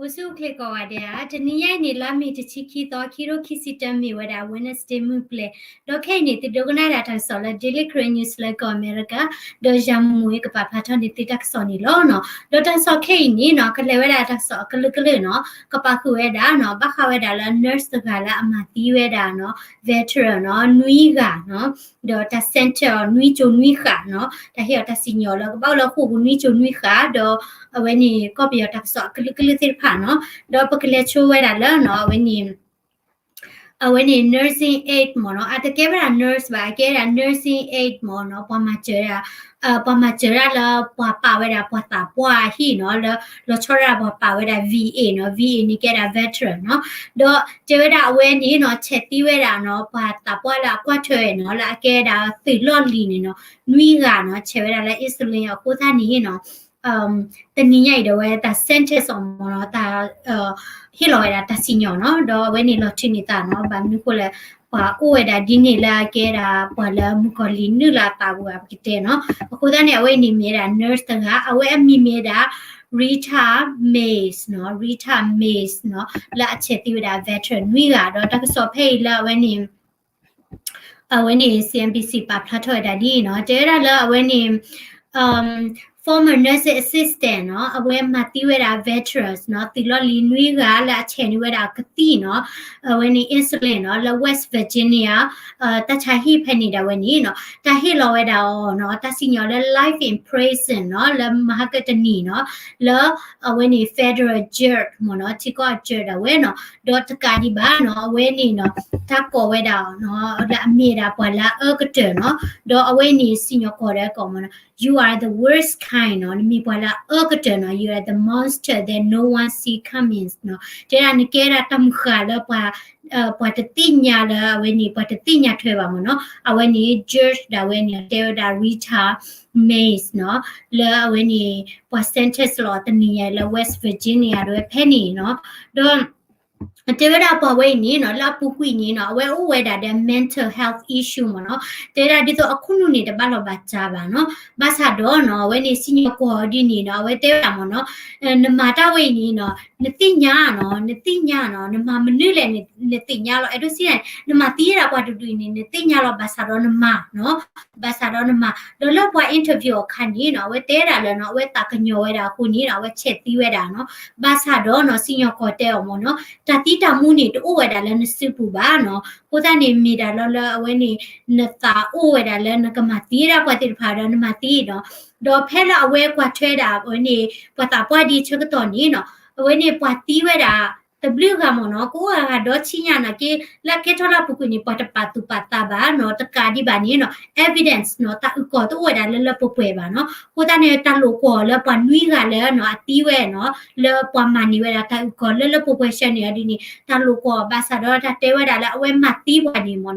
အိၣ်ဆူၣ်အိၣ်ချ့ကိးဂၤဒဲးဧါ, တနံၤညါအံၤန့ၣ် လါမ့ၤတဆံခံသီ ခံကထိခံဆံတၢ မ့ၢ်ဝဲဒၣ် Wednesday မုၢ်ပျဲၢ်, ဒီးခဲအံၤန့ၣ် သုဒိကနၣ်ဒၣ်တၢ်ကစီၣ်လၢ Daily Karen News လၢကီၢ်အမဲရကၤ, ဒီးယၤမူအံၤကပာ်ဖျါထီၣ်န့ၢ်သုတၢ်ကစီၣ်န့ၣ်လီၤနီၤ. ဒီးတၢ်ကစီၣ်ခဲအံၤန့ၣ်နီၤ ကလဲၤဝဲဒၣ်တၢ်ကစီၣ်အကလုာ်ကလုာ်နီၤ, ကပာ်ဃုာ်ဝဲဒၣ်နီၤ ဘၣ်ဃးဝဲဒၣ်လၢ nurse တဂၤလၢအမၤသံဝဲဒၣ်နီၤ veteran နီၤ နွံဂၤနီၤ, ဒီးတၢ် center အီၤ နွံကၠိနွံဃၣ်နီၤ, တၢ်ဟ့ၣ်အီၤတၢ်စံၣ်ညီၣ်လၢကဘၣ်အိၣ်လၢဃိာ်ပူၤ နွံကၠိနွံဃၣ်, ဒီးအဝဲန့ၣ် ကီၢ်ပယီၤတၢ်ကစီၣ်အကလုာ်ကလုာ်သ့ၣ်တဖၣ်နီၤ, ဒီးပကလဲၤဆိဝဲဒၣ်လၢနီၤ အဝဲန့ၣ် အဝဲန့ၣ် nursing aid မ့ၢ်နီၤ, အတကဲဝဲဒၣ် nurse ဘၣ်, အကဲဝဲဒၣ် nursing aid မ့ၢ်နီၤ, ပှၤမၤစၢၤဒၣ် ပှၤမၤစၢၤဒၣ်လၢပှၤပာ်ဝဲဒၣ်ပှၤသးပှၢ်အဟံၣ်နီၤ, လၢလီၤဆီဒၣ်ပှၤပာ်ဝဲဒၣ် V A နီၤ, V A န့ၣ်ကဲဒၣ် veteran နီၤ, ဒီးတဲဝဲဒၣ်အဝဲန့ၣ်နီၤ ဆဲးသံဝဲဒၣ်နီၤ ပှၤသးပှၢ်လၢအကွၢ်ထွဲနီၤ လၢအကဲဒၣ်သုးလီၢ်လံၤန့ၣ်နီၤ နွံဂၤနီၤ, ဆဲးဝဲဒၣ်လၢ insulin အဃိသတးန့ၣ်နီၤ တနံၤညါအံၤဒီးဝဲတၢ် sentence အီၤမ့ၢ်နီၤ တၢ် ဟ့ၣ်လီၤဝဲဒၣ်တၢ်စံၣ်ညီၣ်နီၤ, ဒီးအဝဲန့ၣ်လီၤထုးန့ၢ်သးနီၤ, ဘၣ်မနုၤဃိလဲၣ် ပှၤအိၣ်ဝဲဒၣ်ဒ်န့ၣ်လၢအကဲဒၣ် ပှၤလၢမုၣ်ကီၤလံၤနုာ်လီၤအသးပူၤဘၣ် ပကတဲနီၤ, အဃိသတးန့ၣ် အဝဲအံၤန့ၣ်မ့ၢ်ဝဲဒၣ် nurse တဂၤ, အဝဲအမံၤမ့ၢ်ဝဲဒၣ် Rita Mays နီၤ, Rita Mays နီၤ, လၢအဆဲးသံဝဲဒၣ် veteran နွံဂၤ, ဒီးတၢ်ကစီၣ်ဖဲအံၤလၢအဝဲန့ၣ် အဝဲန့ၣ် C N B C ပာ်ဖျါထီၣ်ဝဲဒၣ်ဒ်အံၤနီၤ, တဲဝဲဒၣ်လၢအဝဲန့ၣ် former nursing assistant နီၤ, အဝဲမၤသံဝဲဒၣ် veterans နီၤ, သုးလီၢ်လံၤနွံဂၤလၢအဆဲးန့ၢ်ဝဲဒၣ်ကသံၣ်နီၤ, အဝဲန့ၣ် insulin နီၤ, လၢ West Virginia တၢ်ဆါဟံၣ်ဖဲန့ၣ်ဒၣ်ဝဲန့ၣ်နီၤ, တၢ်ဟ့ၣ်လီၤဝဲဒၣ်အီၤနီၤ တၢ်စံၣ်ညီၣ်လၢ life in prison နီၤ, လၢမဟါကတနံၤနီၤ, လၢအဝဲန့ၣ် federal jail မ့ၢ်နီၤ, ထံကီၢ်အ jail ဒၣ်ဝဲနီၤ, ဒီးတကးဒံးဘၣ်နီၤ အဝဲန့ၣ်နီၤ တၢ်ကိးဝဲဒၣ်အီၤနီၤ လၢအမ့ၢ်ဒၣ်ပှၤလၢအအၢကတၢၢ်နီၤ, ဒီးအဝဲန့ၣ်စံၣ်ညီၣ်ကွီၢ်ဒီးကိးမ့ၢ်နီၤ You are the worst kind နီၤ, နမ့ၢ်ပှၤလၢအအၢကတၢၢ်နီၤ, You are the monster that no one see coming နီၤ, တဲဒၣ်နကဲဒၣ်တၢ်မုၢ်ဃၢ်လၢပှၤ ပှၤတသ့ၣ်ညါလၢအဝဲန့ၣ် ပှၤတသ့ၣ်ညါထွဲဘၣ်မ့ၢ်နီၤ, အဝဲန့ၣ် judge ဒၣ်ဝဲန့ၣ် တဲဝဲဒၣ် Rita Mays နီၤ, လၢအဝဲန့ၣ် ပှၤ sentence လီၤတနံၤညါလၢ West Virginia ဒၣ်ဝဲဖဲန့ၣ်နီၤ, ဒီး တဲဝဲဒၣ်ပှၤဝဲအံၤန့ၣ်နီၤ လၢအပူၤကွံာ်န့ၣ်နီၤ အဝဲအိၣ်ဝဲဒၣ်ဒီး mental health issue မ့ၢ်နီၤ, တဲဒၣ်ဒ်သိးအခိၣ်နူာ်န့ၣ် တဘၣ်လီၤဘၣ်စးဘၣ်နီၤ, ဘၣ်ဆၣ်ဒီးနီၤ အဝဲန့ၣ်စံၣ်ညီၣ်ကွီၢ်အီၤဒ်န့ၣ်နီၤ အဝဲတဲဝဲဒၣ်မ့ၢ်နီၤ, နမၤတၢ်ဝဲအံၤန့ၣ်နီၤ နသ့ၣ်ညါနီၤ နသ့ၣ်ညါနီၤ နမၤမနုၤလဲၣ် နသ့ၣ်ညါလီၤ, အဲၣ်ဒိးစံးန့ၣ် နမၤသံဝဲဒၣ်ပှၤတဒူၣ်အံၤန့ၣ် နသ့ၣ်ညါလီၤ ဘၣ်ဆၣ်ဒီးနမၤနီၤ ဘၣ်ဆၣ်ဒီးနမၤ, ဒီးလၢပှၤ interview အခါန့ၣ်နီၤ အဝဲတဲဒၣ်လၢနီၤ အဝဲသးကညီၤဝဲဒၣ်အဃိန့ၣ်နီၤ အဝဲဆဲးသံဝဲဒၣ်နီၤ, ဘၣ်ဆၣ်ဒီးနီၤ စံၣ်ညီၣ်ကွီၢ်တဲအီၤမ့ၢ်နီၤ တၢ်သံတၢ်မူန့ၣ် တအိၣ်ဝဲဒၣ်လၢနစုပူၤဘၣ်နီၤ, အဃိသတးန့ၣ် မ့ၢ်ဒၣ်လီၤလၢအဝဲန့ၣ် နသးအိၣ်ဝဲဒၣ်လၢနကမၤသံဝဲဒၣ်ပှၤသ့ၣ်တဖၣ်ဒီးနမၤသံနီၤ, ဒီးဖဲလၢအဝဲကွၢ်ထွဲဒၣ်အဝဲန့ၣ် ပှၤသးပှၢ်ဒ်ဆၢကတီၢ်န့ၣ်နီၤ အဝဲန့ၣ်ပှၤသံဝဲဒၣ် တဘျုးဂၤမ့ၢ်နီၤ ကအိၣ်ဂၤဂၤဒီဆံညါနီၤ က့လၢအကဲထီၣ်လၢအပူၤကွံာ်န့ၣ် ပှၤတပာ်သူၣ်ပာ်သးဘၣ်နီၤ တကးဒံးဘၣ်န့ၣ်နီၤ evidence နီၤ တၢ်အုၣ်ကီၤတအိၣ်ဝဲဒၣ်လၢလၢပှဲၤပှဲၤဘၣ်နီၤ, အဃိသတးန့ၣ် တၢ်လိာ်ကွီၢ်လၢပှၤနွံဂၤလၢနီၤ အသံဝဲနီၤ လၢပှၤမၤန့ၢ်ဝဲဒၣ်တၢ်အုၣ်ကီၤလၢလၢပှဲၤပှဲၤဆၢန့ၣ်အီၤဒ်န့ၣ် တၢ်လိာ်ကွီၢ်ဘၣ်ဆၣ်ဒီးတၢ်တဲဝဲဒၣ်လၢအဝဲမၤသံပှၤန့ၣ်မ့ၢ်နီၤ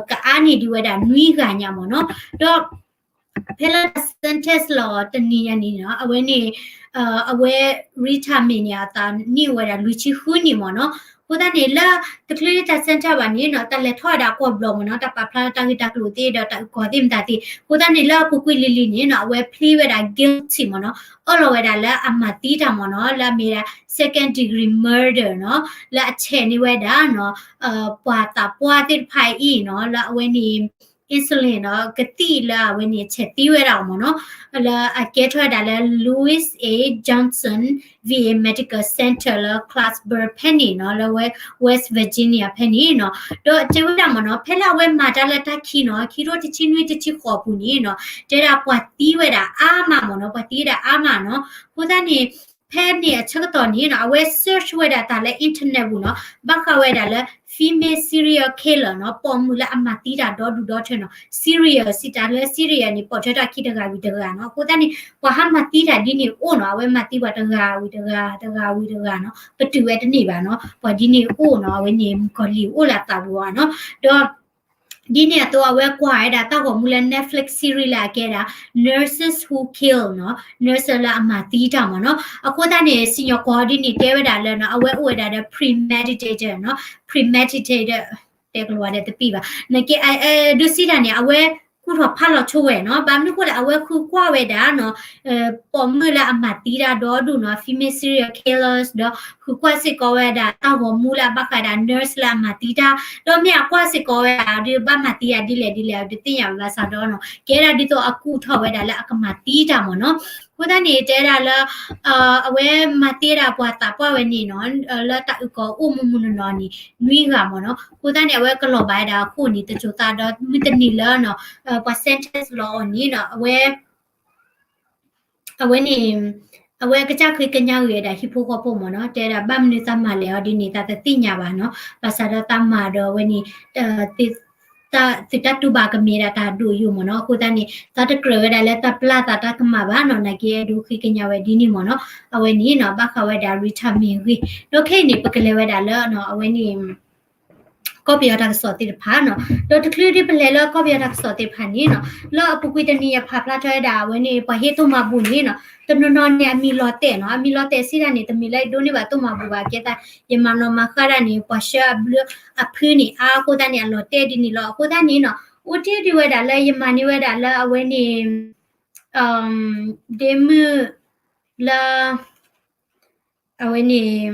ကအါန့ၢ်ဒံးဝဲဒၣ်နွံဂၤညါမ့ၢ်နီၤ, ဒီး ဖဲလၢတၢ် sentence လီၤတနံၤညါန့ၣ်နီၤ အဝဲန့ၣ် အဝဲ Rita Mays န့ၣ် အသးနံၣ်အိၣ်ဝဲဒၣ်လွံၢ်ဆံဃုနံၣ်မ့ၢ်နီၤ, အဃိသတးန့ၣ်လၢ တချုးတၢ် sentence ဘၣ်န့ၣ်နီၤ တၢ်လဲၤထီၣ်ဝဲဒၣ်ကွီၢ်ဘျီၣ်မ့ၢ်နီၤ တၢ်ပာ်ဖျါလၢတၢ်ဂ့ၢ်တၢ်ကျိၤသ့ဒီးတၢ်အုၣ်ကီၤသ့ၣ်မတၤသ့ၣ် အဃိသတးန့ၣ်လၢအပူၤကွံာ်လံၤလံၤန့ၣ်နီၤ အဝဲ plead ဝဲဒၣ် guilty မ့ၢ်နီၤ အၢၣ်လီၤဝဲဒၣ်လၢအမၤသံတၢ်မ့ၢ်နီၤ လၢအမ့ၢ်ဒၣ် second degree murder နီၤ လၢအဆဲးန့ၢ်ဝဲဒၣ်နီၤ ပှၤသးပှၢ်သ့ၣ်တဖၣ်အံၤနီၤ လၢအဝဲန့ၣ် insulin နီၤ ကသံၣ်လၢအဝဲန့ၣ်ဆဲးသံဝဲဒၣ်အီၤမ့ၢ်နီၤ လၢအကဲထီၣ်ဝဲဒၣ်လၢ Louis A. Johnson V A Medical Center လၢ Clarksburg ဖဲန့ၣ်နီၤ လၢ West Virginia ဖဲန့ၣ်နီၤ ဒီးတဲဝဲဒၣ်မ့ၢ်နီၤ ဖဲလၢအဝဲမၤတၢ်လၢတၢ်ခံနီၤ ခံထိတဆံနွံတဆံဃိးအပူၤန့ၣ်နီၤ တဲဒၣ်ပှၤသံဝဲဒၣ်အါမးမ့ၢ်နီၤ ပှၤသံဝဲဒၣ်အါမးနီၤ အဃိသတးန့ၣ် ဖဲန့ၣ်အဆၢကတီၢ်န့ၣ်နီၤ အဝဲ search ဝဲဒၣ်တၢ်လၢ internet ပူၤနီၤ ဘၣ်ဃးဝဲဒၣ်လၢ female serial killer နီၤ ပိာ်မုၣ်လၢအမၤသံတၢ်ဒီဒူၣ်ဒီထၢနီၤ serial စံးတၢ်လၢ serial န့ၣ် ပိာ်ထွဲထီၣ်ခံတဂၤဝံၤတဂၤနီၤ အဃိသတးန့ၣ် ပှၤဟးမၤသံတၢ်ဒ်န့ၣ်အိၣ်နီၤ အဝဲမၤသံပှၤတဂၤဝံၤတဂၤ တဂၤဝံၤတဂၤနီၤ ပတုာ်ဝဲတန့ၢ်ဘၣ်နီၤ ပှၤဒ်န့ၣ်အိၣ်နီၤ အဝဲန့ၣ်မုၣ်ကီၤလံၢ်အိၣ်လၢအသးပူၤနီၤ ဒီး ဒ်န့ၣ်အသိး အဝဲကွၢ်ဝဲဒၣ်တၢ်ဂီၤမူလၢ Netflix series လၢအကဲဒၣ် Nurses Who Kill နီၤ nurse လၢအမၤသံတၢ်မ့ၢ်နီၤ အဃိသတးန့ၣ် စံၣ်ညီၣ်ကွီၢ်ဒ်န့ၣ်တဲဝဲဒၣ်လၢနီၤ အဝဲအိၣ်ဝဲဒၣ်ဒီး premeditated နီၤ premeditated တဲကလီၤဝဲဒၣ်တပံၢ်ဘၣ် နကဲ ဒုးစံးတၢ်န့ၣ် အဝဲ အဝဲဒၣ်ကဲထီၣ်ဖးလီၤဆိဝဲနီၤ, ဘၣ်မနုၤဃိလဲၣ် အဝဲဃုကွၢ်ဝဲဒၣ်နီၤ ပိာ်မုၣ်လၢအမၤသံတၢ်ဒီဒူၣ်နီၤ female serial killers ဒီးဃုကွၢ်စ့ၢ်ကီးဝဲဒၣ် တၢ်ဂီၤမူလၢအဘၣ်ဃးဒၣ် nurse လၢအမၤသံတၢ်, ဒီးမ့ၢ်အကွၢ်စ့ၢ်ကီးဝဲဒၣ်ဒီး ဘၣ်မၤသံယၤဒ်လဲၣ်ဒ်လဲၣ် တသ့ၣ်ညါဘၣ်ဆၣ်ဒီးနီၤ ကဲဒၣ်ဒ်သိးအကူၣ်ထီၣ်ဝဲဒၣ်လၢအကမၤသံတၢ်မ့ၢ်နီၤ. အဃိသတးန့ၣ် တဲဒၣ်လၢ အဝဲမၤသံဒၣ်ပှၤသးပှၢ်ဝဲန့ၣ်နီၤ လၢတၢ်အုၣ်ကီၤအိၣ်မူမူနီၢ်နီၢ်န့ၣ် နွံဂၤမ့ၢ်နီၤ. အဃိသတးန့ၣ် အဝဲကလီၤဘၣ်ဝဲဒၣ်အဃိန့ၣ် တစိၤသးဒီးမုၢ်တနံၤလၢနီၤ ပှၤ sentence လီၤအီၤန့ၣ်နီၤ အဝဲ အဝဲန့ၣ် အဝဲကစၢ်ဃ့ကညးဂ့ၤဝဲဒၣ်ဟံၣ်ဖိဃီဖိမ့ၢ်နီၤ, တဲဒၣ်ဘၣ်မနုၤသးမၤလဲၣ်အီၤဒ်န့ၣ် သးတသ့ၣ်ညါဘၣ်နီၤ, ဘၣ်ဆၣ်ဒီးသးမၤဒီးအဝဲန့ၣ် သုတၢ်တူၢ်ဘၣ်ကမ့ၢ်ဒၣ်တၢ်ဒိၣ်ယိာ်မ့ၢ်နီၤ. အဃိသတးန့ၣ် သးတကြၢးဝဲဒၣ်လၢတၢ်ပျၢ်သးတၢ်ကမၣ်ဘၣ်နီၤ, နာ်က့အဲၣ်ဒိးဃ့ကညးဝဲဒ်န့ၣ်မ့ၢ်နီၤ. အဝဲန့ၣ်နီၤ ဘၣ်ဃးဝဲဒၣ် Rita မ့ၢ်ဂ့ၤ, ဒီးခဲအံၤန့ၣ် ပကလဲၤဝဲဒၣ်လၢအဝဲန့ၣ် ကီၢ်ပယီၤတၢ်ကစီၣ်သ့ၣ်တဖၣ်နီၤ, ဒီးတချုးဒ်ပလဲၤလၢကီၢ်ပယီၤတၢ်ကစီၣ်သ့ၣ်တဖၣ်န့ၣ်နီၤ, လၢအပူၤကွံာ်တနံၤယဖးဖျါထီၣ်ဝဲဒၣ်အဝဲန့ၣ် ပှၤဟ့ၣ်သိၣ်မၤဘူၣ်န့ၣ်နီၤ, တနီၤနီၤန့ၣ် အမံၤလီၤတဲာ်နီၤ, အမံၤလီၤတဲာ်စံးဒၣ်န့ၣ် တမ့ၢ်လၢယဒိးန့ၢ်ဘၣ်သိၣ်မၤဘူၣ်ဘၣ်, ကဲသး ယမၤနီၣ်မၤဃါဒၣ်န့ၣ် ပှၤဆှၢအဘျုးအဖုန့ၣ် အါအဃိသတးန့ၣ် အလီၤတဲာ်ဒ်န့ၣ်လီၤ. အဃိသတးန့ၣ်နီၤ အိၣ်တ့ၢ်ဒံးဝဲဒၣ်လၢယမၤန့ၢ်ဝဲဒၣ်လၢအဝဲန့ၣ် ဒ့မုၣ် လၢ အဝဲန့ၣ်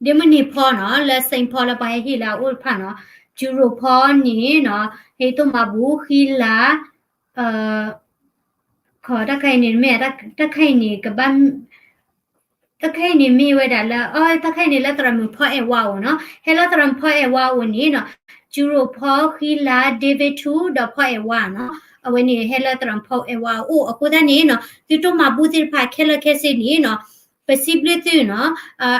ဒ့မုၣ်န့ၢ်ဖီနီၤ လၢ Saint Paul လၢပှၤဟဲဟ့ၣ်လၢအအိၣ်တဖၣ်နီၤ, ကၠူရိၤဖီန့ၣ်နီၤ ဟ့ၣ်သိၣ်မၤဘူၣ် ဃံလၤ ခီ တၢ်ခါအံၤန့ၣ်မ့ၢ် တၢ်ခါအံၤန့ၣ်ကဘၣ် တၢ်ခါအံၤန့ၣ်မ့ၢ်ဝဲဒၣ်လၢ အ တၢ်ခါအံၤန့ၣ်လၢသရၣ်မုၣ်ဖီအဲၣ်ဝါအအိၣ်နီၤ, ဟဲလၢသရၣ်မုၣ်ဖီအဲၣ်ဝါအအိၣ်န့ၣ်နီၤ, ကၠူရိၤဖီ ဃံလၤ David ထူ ဒီးဖီအဲၣ်ဝါနီၤ, အဝဲန့ၣ်ဟဲလၢသရၣ်မုၣ်ဖီအဲၣ်ဝါအအိၣ် အဃိသတးန့ၣ်နီၤ သုတိၢ်မၤဘူၣ်သ့ၣ်တဖၣ်ခဲလၢာ်ခဲဆ့န့ၣ်နီၤ ပစံးဘျုးသုနီၤ,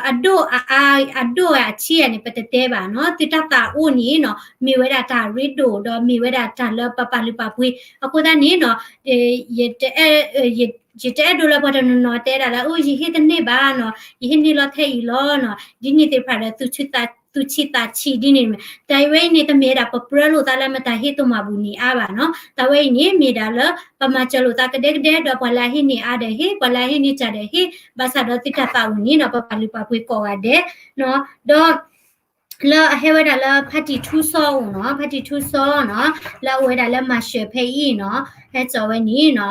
အဒိၣ်အအါ အဒိၣ်အဆံးန့ၣ် ပတတဲဘၣ်နီၤ, သုတၢ်သးအိၣ်န့ၣ်နီၤ မ့ၢ်ဝဲဒၣ်တၢ်ရ့ဒိၣ် ဒီးမ့ၢ်ဝဲဒၣ်တၢ်လၢပပာ်လုၢ်ပာ်ပှ့ၤ အဃိသတးန့ၣ်နီၤ ယတအဲၣ်ဒိးလၢပှၤတနီၤနီၤတဲဒၣ်လၢ အိၣ် ယဟ့ၣ်တန့ၢ်ဘၣ်နီၤ, ယဟ့ၣ်န့ၢ်လီၤထဲအံၤလီၤနီၤ, ဒ်န့ၣ်သ့ၣ်တဖၣ်ဒီး သူၣ်ဆံးသးဆံးဒ်န့ၣ်မ့ၢ် တၢ်ဝဲအံၤန့ၣ် တမ့ၢ်ဝဲဒၣ်ပပြၢလိာ်သးလၢမတၤဟ့ၣ်သိၣ်မၤဘူၣ်န့ၢ်အါဘၣ်နီၤ, တၢ်ဝဲအံၤန့ၣ် မ့ၢ်ဒၣ်လၢ ပမၤစၢၤလိာ်သးကဒဲကဒဲ ဒီးပှၤလၢအဟ့ၣ်န့ၢ်အါဒီးဟ့ၣ် ပှၤလၢအဟ့ၣ်န့ၢ်စၢ်ဒီးဟ့ၣ် ဘၣ်ဆၣ်ဒီးသုတၢ်သးအိၣ်န့ၣ်နီၤ ပပာ်လုၢ်ပာ်ပှ့ၤကိးဂၤဒဲးနီၤ, ဒီး လၢအဟဲဝဲဒၣ်လၢဖါတံၣ်ထူစီအအိၣ်နီၤ, ဖါတံၣ်ထူစီနီၤ, လၢအအိၣ်ဝဲဒၣ်လၢမၤရှၢၤဖဲအံၤနီၤ, ဟဲစိာ်ဝဲန့ၣ်နီၤ,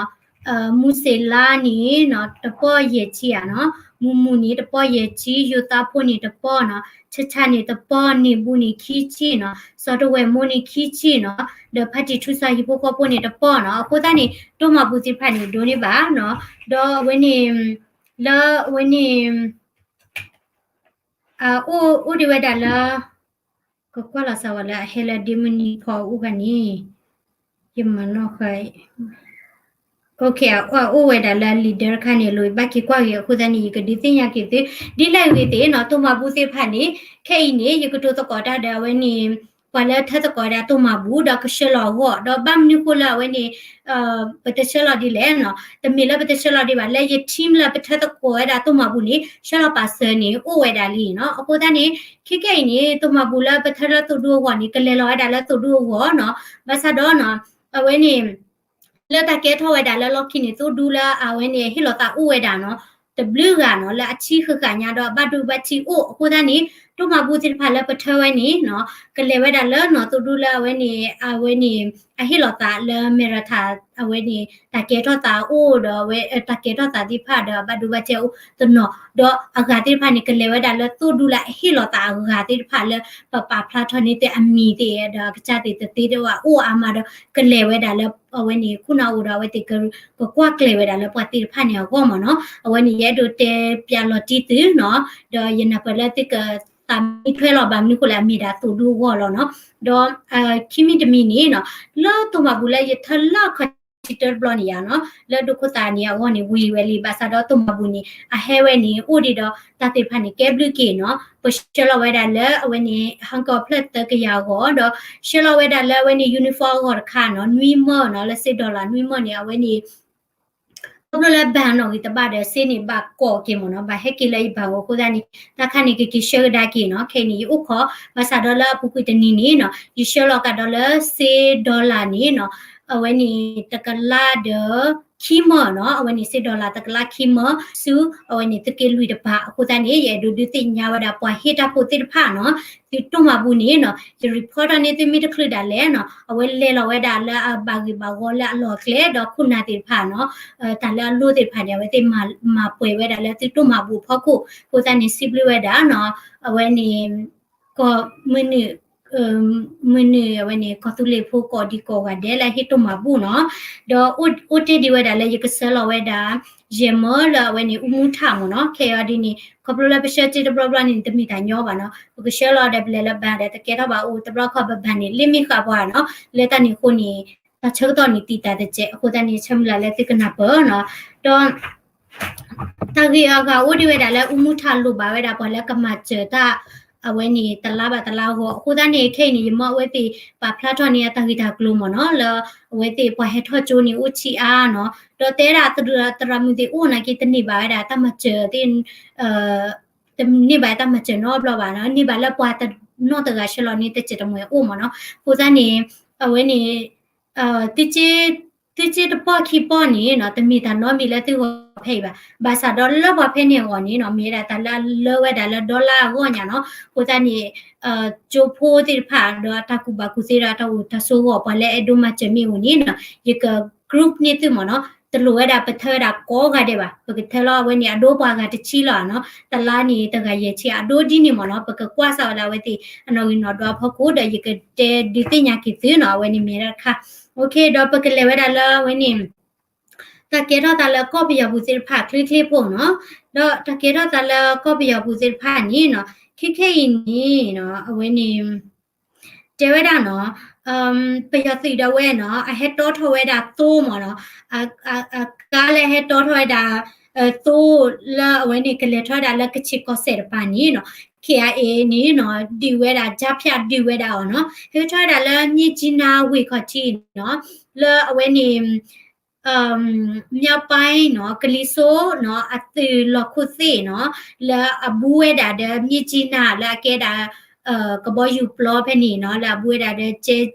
မူစ့လါန့ၣ်နီၤ တပီၢ်ယဲၢ်ဆံဧါနီၤ, မူမူန့ၣ်တပီၢ်ယဲၢ်ဆံ, ယိၤသးဖိန့ၣ်တပီၢ်နီၤ, ဆၢဆၢန့ၣ်တပီၢ်, န့ၢ်ဘူန့ၣ်ခံဆံနီၤ, စီၤတဝဲၢ်မိၢ်န့ၣ်ခံဆံနီၤ, ဒီးဖါတံၣ်ထူစီဟံၣ်ဖိဃီဖိန့ၣ်တပီၢ်နီၤ, အဃိသတးန့ၣ် တိၢ်မၤဘူၣ်သ့ၣ်တဖၣ်န့ၣ် ဒိးန့ၢ်ဘၣ်နီၤ, ဒီးအဝဲန့ၣ် လၢအဝဲန့ၣ် အအိၣ်အိၣ်ဒံးဝဲဒၣ်လၢ ကကွၢ်လီၤစၢၤဝဲလၢအဟဲလၢဒ့မုၢ်နံၤဖီအအိၣ်ဂၤန့ၣ် ယမၤနီၣ်ဃာ် အိၣ်ဝဲဒၣ်လၢ leader တခါန့ၣ် လိၤဘၣ်က့ၤကွၢ်ဂ့ၤအဃိသတးန့ၣ် ယကဒုးသ့ၣ်ညါက့ၤသု ဒ်လဲၣ်ဂ့ၤသ့ၣ်နီၤ တိၢ်မၤဘူၣ်သ့ၣ်တဖၣ်န့ၣ် ခဲအံၤန့ၣ် ယကတိၤသကိးတၢ်ဒီးအဝဲန့ၣ် ပှၤလၢထၢသကိးဝဲဒၣ်တိၢ်မၤဘူၣ် ဒီးကဆှၢလီၤအဂီၢ် ဒီးဘၣ်မနုၤဃိလၢအဝဲန့ၣ် ပတဆှၢလီၤဒ်လဲၣ်နီၤ တမ့ၢ်လၢပတဆှၢလီၤဒံးဘၣ် လၢယ team လၢပထၢသကိးဝဲဒၣ်တိၢ်မၤဘူၣ်န့ၣ် ဆှၢလီၤပာ်စၢၤန့ၣ် အိၣ်ဝဲဒၣ်လံနီၤ အဃိသတးန့ၣ် ခဲကဲအံၤန့ၣ် တိၢ်မၤဘူၣ်လၢပထၢလၢသိးဒူအဂီၢ်န့ၣ် ကလဲၤလီၤဝဲဒၣ်လၢသိးဒူအဂီၢ်နီၤ ဘၣ်ဆၣ်ဒီးနီၤ အဝဲန့ၣ် လၢတၢ်ကဲထီၣ်ဝဲဒၣ်လၢလီၢ်ခံန့ၣ် သိးဒူလၢအဝဲန့ၣ် ဟ့ၣ်လီၤသးအိၣ်ဝဲဒၣ်နီၤ တဘျုးဂၤနီၤ လၢအထံဃၣ်ဃၣ်ညါဒီးအဘၣ်ဒိဘၣ်ထံးအိၣ် အဃိသတးန့ၣ် တိၢ်မၤဘူၣ်သ့ၣ်တဖၣ်လၢပထၢဝဲန့ၣ်နီၤ ကလဲၤဝဲဒၣ်လၢနီၤ သိးဒူလၢအဝဲန့ၣ် အဝဲန့ၣ် အဟ့ၣ်လီၤသးလၢမဲရထၢၣ် အဝဲန့ၣ် တၢ်ကဲထီၣ်သးအိၣ်ဒီးအဝဲ တၢ်ကဲထီၣ်သးသ့ၣ်တဖၣ်ဒီးအဘၣ်ဒိဘၣ်ထံးအိၣ်တနီၤ ဒီးအဂၤသ့ၣ်တဖၣ်န့ၣ် ကလဲၤဝဲဒၣ်လၢသိးဒူလၢအဟ့ၣ်လီၤသးအဂၤသ့ၣ်တဖၣ်လၢ ပပာ်ဖျါထီၣ်န့ၢ်သ့ၣ်အမံၤသ့ၣ်ဒီးအကစၢ်သ့ၣ်တသ့တအိၣ်အါမးဒီး ကလဲၤဝဲဒၣ်လၢအဝဲန့ၣ် ခိၣ်နၢ်အိၣ်ဒီးအဝဲသ့ၣ်က ကကွၢ်ကျဲၤဝဲဒၣ်လၢပှၤသ့ၣ်တဖၣ်န့ၣ်အဂီၢ်မ့ၢ်နီၤ အဝဲန့ၣ် ယအဲၣ်ဒိးတဲပၠးလီၤတံၢ်သုနီၤ ဒီးယနၢ်ပၢၢ်လၢသုကသးမံထွဲလီၤ ဘၣ်မနုၤဃိလဲၣ် အမ့ၢ်ဒၣ်သိးဒူအဂီၢ်လီၤနီၤ ဒီး ခံမံၤတမံၤန့ၣ်နီၤ လၢတိၢ်မၤဘူၣ်လၢယထၢလၢခီၣ်ထံးတၢတဘျီန့ၣ်ယါနီၤ လၢဒိခိၣ်သးန့ၣ်အဂီၢ်န့ၣ် ဝံၤဝဲလံ ဘၣ်ဆၣ်ဒီးတိၢ်မၤဘူၣ်န့ၣ် အဟဲဝဲန့ၣ် အိၣ်ဒံးဒီးတၢ်သ့ၣ်တဖၣ်န့ၣ် ကဲဘျုးက့ၤနီၤ ပဆှၢလီၤဝဲဒၣ်လၢအဝဲန့ၣ် ဟီၣ်ကဝီၤဖျၢၣ်သၢကယၤအဂီၢ် ဒီးဆှၢလီၤဝဲဒၣ်လၢအဝဲန့ၣ် uniform အဂီၢ်တခါနီၤ နွံမၢနီၤ လၢစ့ dollar နွံမၢန့ၣ် အဝဲန့ၣ် ခီဖျိလၢဘဏ်နီၣ်ဂံၢ်တဘၣ်ဒီး စ့န့ၣ်ဘၣ်ကိးက့ၤမ့ၢ်နီၤ ဘၣ်ဟဲက့ၤလၢယဘဏ်အဃိသတးန့ၣ် တၢ်ခါန့ၣ် ကက့ၤဆှၢကဒါက့ၤနီၤ ခဲအံၤန့ၣ် ယအိၣ်ခိး ဘၣ်ဆၣ်ဒီးလၢအပူၤကွံာ်တနံၤန့ၣ်နီၤ ယဆှၢလီၤကဒီးလၢစ့ dollar န့ၣ်နီၤ အဝဲန့ၣ် တကလးဒီး ခံမၢနီၤ, အဝဲန့ၣ် စ့ dollar တကလးခံမၢ ဆူအဝဲန့ၣ် သုးက့လွံၢ်တပၤ. အဃိသတးန့ၣ် ယအဲၣ်ဒိးဒုးသ့ၣ်ညါဝဲဒၣ် ပှၤဟ့ၣ်တၢ်ဖိသ့ၣ်တဖၣ်နီၤ, သုတိၢ်မၤဘူၣ်န့ၣ်နီၤ, ယ report ထီၣ်န့ၢ်သုမ့ၢ်တချုးဒၣ်လဲာ်နီၤ, အဝဲလဲၤလီၤဝဲဒၣ်လၢအဘၣ်ဂ့ၢ်ဘၣ်ဂီၤလၢအလီၢ်အကျဲ ဒီးခိၣ်နၢ်သ့ၣ်တဖၣ်နီၤ, တၢ်လၢအလိၣ်သ့ၣ်တဖၣ်န့ၣ် အဝဲသ့ၣ်မၤပှဲၤဝဲဒၣ်လၢသုတိၢ်မၤဘူၣ်အဖီခိၣ်. အဃိသတးန့ၣ် စံးဘျုးဝဲဒၣ်နီၤ, အဝဲန့ၣ် ကီၢ်မုၢ်နုာ် မုၢ်နုာ်အဝဲန့ၣ် ကီၢ်သူလ့ၤဖိကိးဒံကိးဂၤဒဲးလၢဟ့ၣ်တိၢ်မၤဘူၣ်နီၤ, ဒီးအိၣ်တ့ၢ်ဒံးဝဲဒၣ်လၢယကဆှၢလီၤဝဲဒၣ် ယဲၢ်မၢလၢအဝဲန့ၣ် အူမူထၣ်မၢ်နီၤ, ခဲအံၤဒ်န့ၣ် ခီဖျိလၢပဆှၢစ့တဘျီဘျီန့ၣ် တမ့ၢ်တၢ်ညီဘၣ်နီၤ, ပကဆှၢလီၤဒီးပလဲၤလၢ bank ဒီးတကဲထီၣ်ဘၣ်အိၣ် တဘျီခီပ bank န့ၣ် လ့မ့ၢ်ဃာ်ပှၤနီၤ, လၢတၢ်န့ၣ်အဃိန့ၣ် တၢ်ဆၢကတီၢ်န့ၣ်တံာ်တာ်တစဲး. အဃိသတးန့ၣ် ဆၢမုၢ်လၢ်လၢသုကနၢ်ပၢၢ်နီၤ, ဒီး တၢ်ဂ့ၢ်အဂၤအိၣ်ဒံးဝဲဒၣ်လၢအူမူထၣ်လိၣ်ဘၣ်ဝဲဒၣ်ပှၤလၢကမၤစၢၤတၢ် အဝဲန့ၣ်တလါဘၣ်တလါအဂီၢ်. အဃိသတးန့ၣ် ခဲအံၤန့ၣ် ယမၢအဝဲသ့ၣ်ပာ်ဖျါထီၣ်န့ၢ်အတၢ်ဂ့ၢ်တၢ်ကျိၤမၢ်နီၤ, လၢအဝဲသ့ၣ်ပှၤဟဲထီၣ်ကၠိန့ၣ်အိၣ်ဆံးအါနီၤ, ဒီးတဲဒၣ်သရၣ်မုၣ်သ့ၣ်အိၣ်နာ်က့ တန့ၢ်ဘၣ်ဝဲဒၣ်တၢ်မၤစၢၤသ့ၣ် တန့ၢ်ဘၣ်တၢ်မၤစၢၤနီတဘျီဘၣ်နီၤ, န့ၢ်ဘၣ်လၢပှၤတနီၢ်တဂၤဆှၢလီၤန့ၢ်တစဲးတမှဲၤအိၣ်မၢ်နီၤ. အဃိသတးန့ၣ် အဝဲန့ၣ် သုစ့တပီၢ်ခံပီၢ်န့ၣ်နီၤ, တမ့ၢ်တၢ်နီတမံၤလၢသုဂီၢ်ဖဲအံၤဘၣ်. ဘၣ်ဆၣ်ဒီးလၢပှၤဖဲန့ၣ်အဂီၢ်န့ၣ်နီၤ, မ့ၢ်ဝဲဒၣ်တၢ်လၢအလၢဝဲဒၣ်လၢ dollar အဂီၢ်ညါနီၤ. အဃိသတးန့ၣ် ကၠိဖိသ့ၣ်တဖၣ်ဒီးအတၢ်ကူၣ်ဘၣ်ကူၣ်သ့ဒီးအတၢ်အိၣ်တၢ်ဆိးအဂီၢ် ပှၤလၢအဲၣ်ဒိးမၤစၢၤမ့ၢ်အိၣ်န့ၣ်နီၤ, ယက group န့ၢ်သုမၢ်နီၤ. တလိၣ်ဝဲဒၣ်ပထၢဝဲဒၣ်ကိးဂၤဒဲးဘၣ်, ပကထၢလီၤအဝဲန့ၣ် အဒိပှၤဂၤတဆံလီၤနီၤ, တလါန့ၣ် တဂၤယဲၢ်ဆံ အဒိဒ်န့ၣ်မၢ်နီၤ. ပကကွၢ်စးဝဲဒၣ်အဝဲသ့ၣ်အနီၣ်ဂံၢ်နီၣ်ဒွးအဖီခိၣ် ဒီးယကတဲဒုးသ့ၣ်ညါက့ၤသုနီၤ, အဝဲန့ၣ်မ့ၢ်ဒၣ်တခါ. ဒီးပကလဲၤဝဲဒၣ်လၢအဝဲန့ၣ် တၢ်ကဲထီၣ်သးလၢကီၢ်ပယီၤပူၤသ့ၣ်တဖၣ်ချ့ချ့ဖိနီၤ, ဒီးတၢ်ကဲထီၣ်သးလၢကီၢ်ပယီၤပူၤသ့ၣ်တဖၣ်န့ၣ်နီၤ, ခဲခဲအံၤန့ၣ်နီၤ, အဝဲန့ၣ် တဲဝဲဒၣ်နီၤ, ပယီၤသုးဒၣ်ဝဲနီၤ, အဟဲတီထီၣ်ဝဲဒၣ်သိမၢ်နီၤ, အကါလၢဟဲတီထီၣ်ဝဲဒၣ် သိလၢအဝဲန့ၣ် ကလဲၤထီၣ်ဝဲဒၣ်လၢကခ့ၣ်ကီၢ်စဲၣ်တပၤန့ၣ်နီၤ, ခ့ၣ်အဲၣ်အ့ၣ်န့ၣ်နီၤ, ဒုးဝဲဒၣ် ကြားဖြတ် ဒုးဝဲဒၣ်အီၤနီၤ, ဟဲထီၣ်ဝဲဒၣ်လၢ မြစ်ကြီးနား ဝ့ၢ်ခီၣ်ထံးနီၤ, လၢအဝဲန့ၣ် မြောက်ပိုင်းနီၤ, ကလံၤစိးနီၤ, အသုးလီၢ်ခိၣ်သ့ၣ်နီၤ, လၢအဘူးဝဲဒၣ်ဒီး မြစ်ကြီးနား လၢအကဲဒၣ် ကဘီယူၤပျီဖဲန့ၣ်နီၤ, လၢအဘူးဝဲဒၣ်ဒီး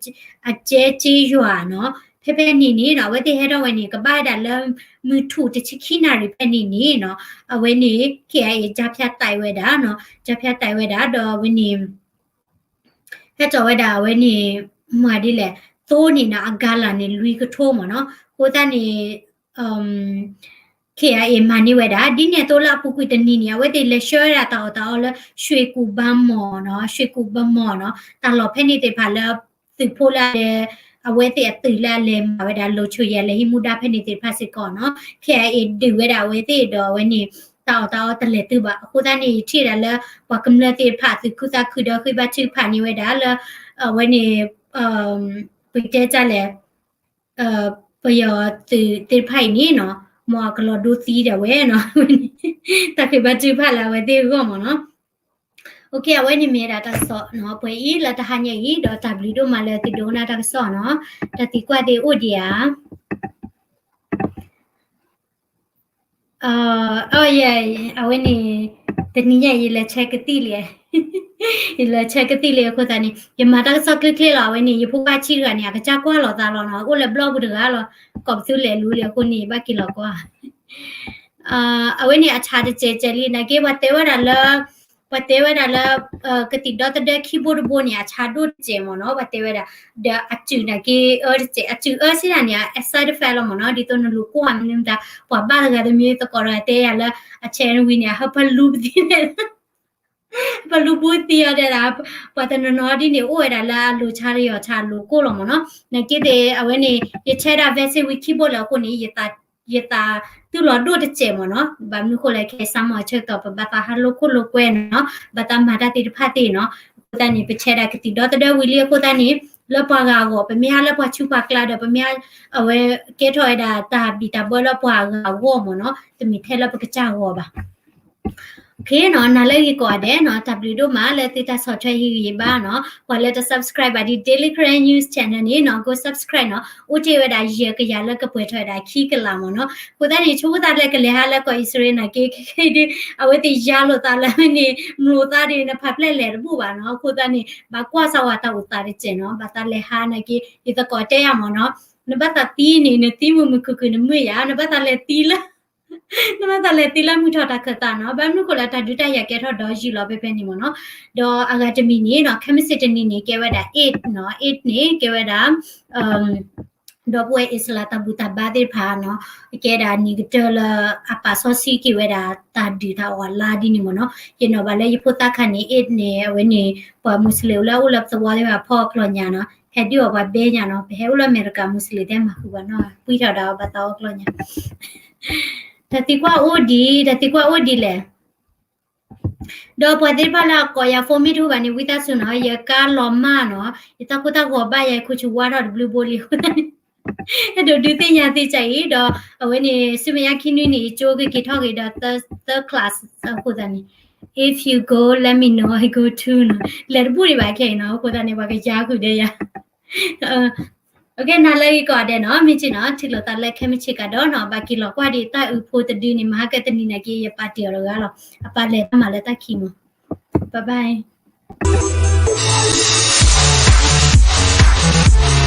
အကဲက့ယွၤနီၤ, ဖဲဖဲန့ၣ်န့ၣ်နီၤ, အဝဲသ့ၣ်ဟဲထီၣ်ဝဲန့ၣ် ကဘၣ်ဝဲဒၣ်လၢ မုၢ်ထူၣ်တဆံခံနၣ်ရံၣ်ဖဲန့ၣ်န့ၣ်နီၤ, အဝဲန့ၣ် ခ့ၣ်အဲၣ်အ့ၣ် ကြားဖြတ် တိုက်ဝဲဒၣ်နီၤ, ကြားဖြတ် တိုက်ဝဲဒၣ် ဒီးအဝဲန့ၣ် ဟဲစိာ်ဝဲဒၣ်အဝဲန့ၣ် မၤဒ်လဲၣ်, သိန့ၣ်နီၤ အဂၤလၢ်န့ၣ် လွံၢ်ကထိမၢ်နီၤ, အဃိသတးန့ၣ် ခ့ၣ်အဲၣ်အ့ၣ် မၤန့ၢ်ဝဲဒၣ် ဒ်န့ၣ်အသိးလၢအပူၤကွံာ်တနံၤန့ၣ် အဝဲသ့ၣ်လဲၤဆှၢဝဲဒၣ်တၢ်အီၣ်တၢ်အီလၢ ရွှေကူပန်းမော်နီၤ, ရွှေကူပန်းမော်နီၤ, တၢ်လီၢ်ဖဲန့ၣ်သ့ၣ်တဖၣ်လၢ သုးဖိလၢအလဲၤ အဝဲသ့ၣ်အသုးလၢအလဲၤမၤဝဲဒၣ် လိၤဆိယဲၢ်လဲၤဟံးမူဒါဖဲန့ၣ်သ့ၣ်တဖၣ်စ့ၢ်ကီးနီၤ, ခ့ၣ်အဲၣ်အ့ၣ် ဒုးဝဲဒၣ်အဝဲသ့ၣ်ဒီးအဝဲန့ၣ် တၢ်အီၣ်တၢ်အီတလဲၤတုၤဘၣ်. အဃိသတးန့ၣ် ယထံၣ်ဒၣ်လၢ ပှၤကမျၢၢ်သ့ၣ်တဖၣ် သုးခုသးခုဒီးဃ့ဘါထုကဖၣ်န့ၢ်ဝဲဒၣ်လၢ အဝဲန့ၣ် ပကတဲတၢ်လဲၣ် ပယီၤသုးသ့ၣ်တဖၣ်အံၤန့ၣ်နီၤ မ်အကလီၤဒိသံဒၣ်ဝဲနီၤ တၢ်ဃ့ဘါထုကဖၣ်လၢအဝဲသ့ၣ်အဂီၢ်မၢ်နီၤ. အဝဲန့ၣ်မ့ၢ်ဒၣ်တၢ်ကစီၣ်နီၤ ပှဲၤအံၤလၢတဟါညါအံၤ ဒီးတၢ်ဘျုးဒိၣ်မးလၢသုဒိကနၣ်တၢ်ကစီၣ်နီၤ. တၢ်သံကွၢ်သ့ၣ်အိၣ်ဒံးဧါ. အဝဲန့ၣ် တနံၤညါအံၤ ယလဲၤဆဲကသံၣ်လံ, ယလဲၤဆဲကသံၣ်လံအဃိသတးန့ၣ် ယမၤတၢ်ကစီၣ်ချ့ချ့လီၤ. အဝဲန့ၣ် ယဖိခွါဆံးတဂၤန့ၣ် အကစၢ်ကွၢ်လိာ်သးလီၤနီၤ, အိၣ်လၢ blog ပူၤတဂၤလီၤ, ကိးပသူလဲၤလူလံအဃိန့ၣ် ဘၣ်က့ၤလီၤကွၢ် အဝဲန့ၣ်အဆါတစဲးစဲးလံ နာ်က့ပှၤတဲဝဲဒၣ်လၢ ပှၤတဲဝဲဒၣ်လၢ ကသံၣ်ဒီသဒၢခံဘိတဘိန့ၣ် အဆါဒိၣ်တစဲးမၢ်နီၤ ပှၤတဲဝဲဒၣ်, ဒီးအစုၣ်နာ်က့အၢတစဲး, အစုၣ်အၢစံးဒၣ်န့ၣ် အ side effect လီၤမၢ်နီၤ, ဒ်သိးနလူၤကိၢ်မနုၤမတၤ, ပှၤဘၣ်တဂၤတမံၤသကိးတဂၤတဲယၤလၢ အဆဲဝံၤန့ၣ် အဟၢဖၢလူပသံန့ၣ် ပလူပူသံအီၤတဲဒၣ်, ပှၤတနီၤနီၤဒ်န့ၣ် အိၣ်ဝဲဒၣ်လၢအလိၤဆါတယီၤဆါလိၤကိၢ်လီၤမၢ်နီၤ. နာ်က့သ့ၣ် အဝဲန့ၣ် ယဆဲဒၣ် vaccine ဝံၤခံဘိလၢအဃိန့ၣ် ယသးတူၢ်လိာ်ဒိၣ်တစဲးမၢ်နီၤ. ဘၣ်မနုၤဃိလဲၣ် ခဲအံၤစးမီၢ်အဆၢကတီၢ် ပဘၣ်သးဟးလိာ်ခိၣ်လိာ်ကွဲနီၤ, ဘၣ်သးမၤတၢ်သ့ၣ်တဖၣ်သ့ၣ်နီၤ. အဃိသတးန့ၣ် ပဆဲဒၣ်ကသံၣ်ဒီသဒၢဝံၤလံအဃိသတးန့ၣ် လၢပှၤဂၤအဂီၢ် ပမ့ၢ်ဟးလၢပှၤဆူးပှၤကျါဒီး ပမ့ၢ်ဟး အဝဲကဲထီၣ်ဝဲဒၣ်တၢ်ဘံၣ်တၢ်ဘၢလၢပှၤဂၤအဂီၢ်မၢ်နီၤ, တမ့ၢ်ထဲလၢပကစၢ်ဂီၢ်ဘၣ်. နၤလၢဂ့ၤကိးဂၤဒဲးနီၤ, တၢ်ဘျုးဒိၣ်မးလၢသုတၢ်ဆီၣ်ထွဲဟ့ၣ်ဂံၢ်ဘါနီၤ. ပှၤလၢတ subscribe ဘၣ်ဒ် Daily Karen News Channel န့ၣ်နီၤ, go subscribe နီၤ. အိၣ်တ့ၢ်ဝဲဒၣ်ယဲၢ်ကယၤလၢကပှဲၤထီၣ်ဝဲဒၣ်ခံကလးမၢ်နီၤ. အဃိသတးန့ၣ် ဆိကမိၣ်သးလၢကလဲၤဟးလၢကီၢ်အံၣ်စရ့လးနာ်က့ ခဲခဲဒုး အဝဲသ့ၣ်ယါလိာ်သးလၢန့ၣ် မျိာ်သးဒ်န့ၣ် နဖးဖျဲၣ်လဲၤတဘူၣ်ဘၣ်နီၤ. အဃိသတးန့ၣ် ဘၣ်ကွၢ်စၢ်ဝဲတၢ်အိၣ်သးတစဲးနီၤ, ဘၣ်သးလဲၤဟးနာ်က့ ယသကိးတဲယၤမၢ်နီၤ. နဘၣ်သးသံန့ၣ် နသံမုာ်မုာ်ခုၣ်ခုၣ် နမုာ်ယၤ နဘၣ်သးလဲၤသံလၢ နဘၣ်သးလဲၤသံလၢမုၢ်ထီၣ်တၢ်ခၢၣ်သးနီၤ. ဘၣ်မနုၤဃိလၢတၢ်ဒုးတၢ်ယၤကဲထီၣ်ဒီးယံာ်လီၤဖဲဖဲန့ၣ်မ့ၢ်နီၤ. ဒီးအဂၤတမံၤန့ၣ်နီၤ ခဲမုၢ်ဆ့ၣ်တနံၤန့ၣ် ကဲဝဲဒၣ် Eid နီၤ. Eid န့ၣ် ကဲဝဲဒၣ် ဒီပုၢ်ဝဲၢ်အံၣ်စရ့လးတၢ်ဘူၣ်တၢ်ဘါသ့ၣ်တဖၣ်နီၤ ကဲဒၣ်နံၣ်ကတၢၢ်လၢအပာ်စီဆှံက့ၤဝဲဒၣ်တၢ်ဒုးတၢ်အီၣ်လါဒ်န့ၣ်မ့ၢ်နီၤ. ယနီၣ်ဘၣ်လၢယဖိသၣ်ခါန့ၣ် Eid န့ၣ် အဝဲန့ၣ် ပှၤမူစလ့ၣ်လၢအအိၣ်လၢပသဝီသ့ၣ်တဖၣ်ဖီအကျီၢ်ညါနီၤ ဟဲဒုးအီၣ်ပှၤဘဲညါနီၤ. ပဟဲအိၣ်လၢအမဲရကၤမူစလ့ၣ်တဲမၤဃုာ်ပှၤနီၤ ပှံထီၣ်ဒီးဘၣ်သးအီၣ်ကျီၢ်ညါ တၢ်သံကွၢ်အိၣ်ဒံး တၢ်သံကွၢ်အိၣ်ဒ်လဲၣ်. ဒီးပှၤသ့ၣ်တဖၣ်လၢအကိးယၤ phone မ့ၢ်တအိၣ်ဘၣ်န့ၣ် ဝံသးစူၤနီၤ ယကါလီၤမၢ်နီၤ ယတၢ်ကိၢ်တၢ်ဂီၤဘၣ်ယၤ ယခိၣ်ဆူၣ်ဝါထီၣ်တဘျုးဘိလံအဃိသတးန့ၣ် အဲၣ်ဒိးဒုးသ့ၣ်ညါသ့ၣ်ကါအံၤ ဒီးအဝဲန့ၣ် ဆူမဲာ်ညါခံနွံန့ၣ် ယကၠိကက့ၤထီၣ်က့ၤဒီး third class အဃိသတးန့ၣ် if you go let me know I go too နီၤ လဲၤတဘူၣ်ဒံးဘၣ်ခဲအံၤနီၤ အဃိသတးန့ၣ် ပှၤကယါဃုာ်ဒီးယၤ နၤလၢဂ့ၤကိးဂၤဒဲးနီၤ မ့ၢ်က့နီၤ ထံၣ်လိာ်သးလၢခဲမုၢ်ဆ့ၣ်ကဒီးနီၤ ဘၣ်က့ၤလီၤကွၢ်ဒံးတၢ်အုးဖိတဒုန့ၣ် မဟါကတနံၤနာ်က့ ယပာ်တ့ၢ်အီၤတဂၤလီၤ အပာ်လဲၤတၢ်မၤလၢတၢ်ခံမး bye bye